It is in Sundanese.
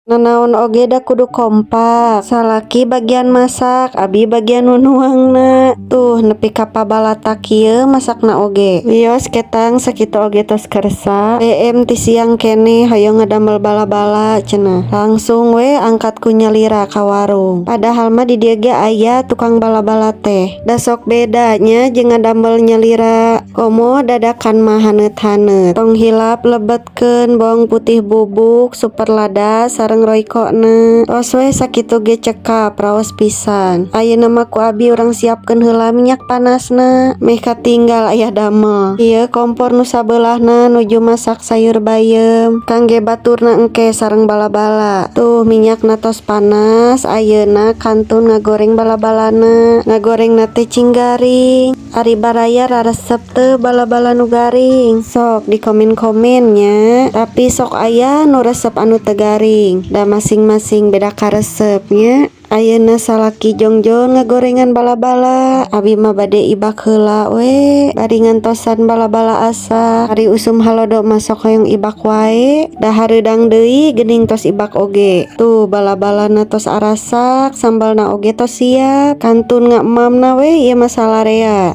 Nanaon oge da kudu kompak. Salaki bagian masak, abi bagian nu nuangna. Tuh, nepi ka pabalatak kieu masakna oge. Wios ketang sakitu oge tos kersa. BM ti siang keneh hoyong ngadamel bala-bala cenah. Langsung we angkat ku nyalira ka warung. Padahal mah di dieu ge aya tukang bala-bala teh. Da sok beda nya jeung ngadamel nyalira. Komo dadakan mah haneut-haneut. Tong hilap lebetkeun bawang putih bubuk, super lada sareng Royco na. Tos we sakitu ge cekap, raos pisan. Ayeuna mah ku abi urang siapkeun heula minyak panasna, meh katinggal ayah damel. Ieu kompor nu sabeulahna nuju masak sayur bayem kangge baturna engke sareng bala-bala. Tuh, minyakna tos panas, ayeuna kantun ngagoreng bala-balana. Ngagorengna teh cing garing. Ari baraya raresep teu bala-bala nu garing? Sok di komen-komen nya. Tapi sok aya nu resep anu teu garing. Da masing-masing beda karesep nya. Ayeuna salaki jongjon ngagorengan bala-bala, abi mah bade ibak heula we bari ngantosan bala-bala asak. Ari usum halodo mah sok hoyong ibak wae, da hareudang deui geuning tos ibak oge. Tuh, bala-balana tos arasak, sambalna oge tos siap. Kantun ngaemamna we ieu mah salarea.